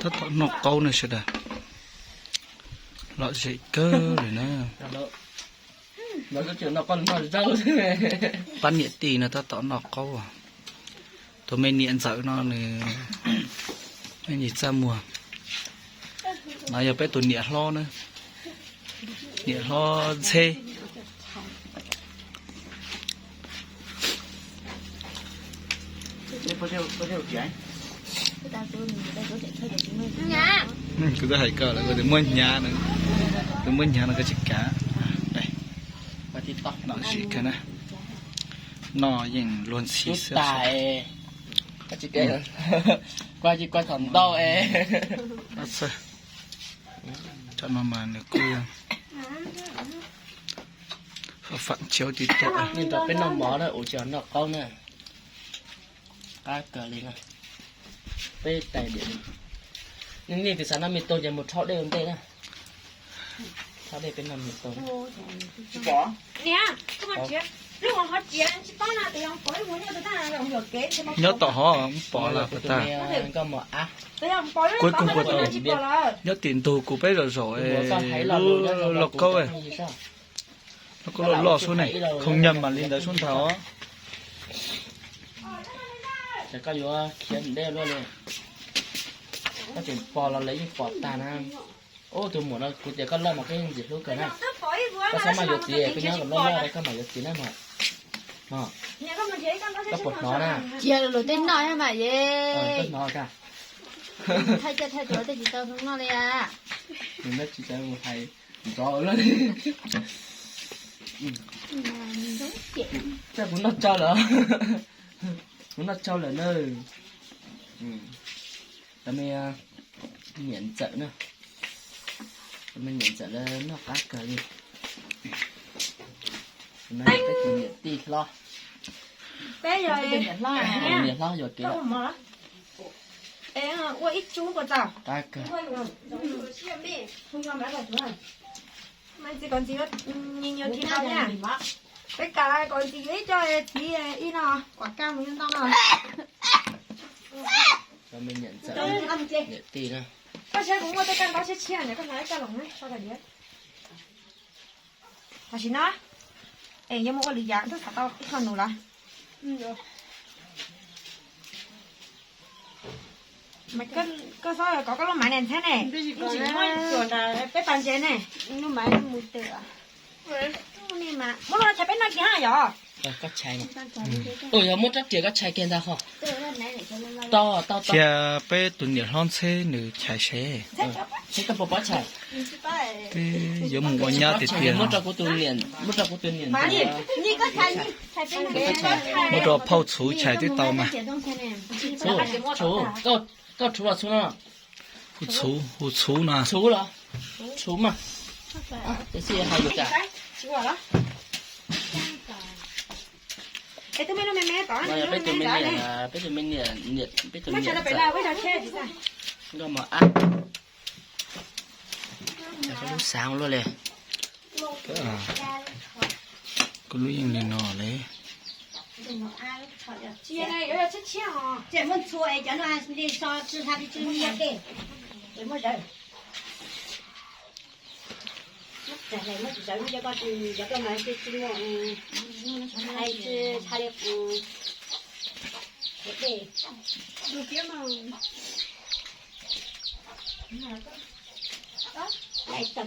Tab tom noj qaub no sawv daws. Lom zem kawg li na. Pab niam tij no tab tom noj qaub. Tus me niam ntxawm no nws me ntsis txaj muag. No yog peb tus niam hlob na. Niam hlob Ntxheb. Kuv twb hais koj lawm, kuv tias muab hnyav no, kuv muab hnyav no koj tsis kav. Noj yeej luag ntxhi xwb. Kuv twb hais koj lawm, kuv tias muab hnyav no, kuv muab hnyav no koj tsis kav. Noj yeej luag ntxhi xwb. Koj tsis kav, koj tsis kav thaum ntau es. Tam no mas nws kuj faam ciaub tib tug. Nej nrog peb noj mov na, ua tsis noj qaub na. Qab kawg li na. Peb tais diam. Nej tus xav noj me tug ces mus rhaub dej ua ntej na. Rhaub dej peb noj me tug. Nyob tom hov pom lawm puas tas? Kuv kuj puas tau. Nyob tim ntug kuv peb zaum zaum loj kaub. Loj kaub loj loj xwb ne, khoom nyam mam li ntawd xwb ntag os. Ces koj yuav khiav dej luaj li. Koj tseem pom los lawv yeej pom tag na. Ub, tus muam no kuv tias koj loj mas koj yeej ntxim hlub kawg na. Koj txhob maj yuav txiv, koj nyob kom loj loj koj mam yuav txiv na mog. Koj puas hnov na? Cia luag tej noj mas ye. Koj hnov koj. Thaij caj thaij tuav tej tsis tau noj li a. Nws tsis tau mus hais nrov lawm. Kuv noj tsau lawm. Kuv noj tsau lawm na. Cov me niam ntxawm na. Cov me niam ntxawm lawv noj qab kawg li. Tus no yog peb tus niam tij hlob. Peb yog niam hlob yuam kev lawm. Ua ib tsub puas tau? Qab kawg. Mas txiv kom txiv, nyias nyias ris tau na. Peb kam kom txiv yuav ib co, txiv ib no, kom kaj mus ntau no. Cov me niam ntxawm, niam tij na. Koj saib kuv muaj tej kaj ntaub tshiab tshiab na, koj hnov ib kaj los na, so tas diav. Tam sim no es yuav mus ua lwm yam, twb xav tau ib qho nus lawm. Koj txhob kom koj lub maiv niam ntxhab ne, tsis muab tsuam nram peb pas ntses ne. Muab lub no chais peb noj kiag yom. Yog muab rab riam koj chais kiag ntag ho. Cia peb tus niam hlob Ntxheb nws chais seb. Seb koj puas paub chais. Peb yuav mus ua nyab tiag tiag. Muab rau kuv tus niam, muab rau kuv tus niam. Muab rau phauj Txhuv chais twb tau mas. Txhuv, koj Txhuv los Txhuv no? Kuv Txhuv, kuv Txhuv no. Txhuv los? Txhuv mas. Tiam sis hais yus cas. Peb tus me niam, peb tus me niam, peb tus me niam nkauj mos ab. Lub xav luaj li. Kuv lub yeej li no li.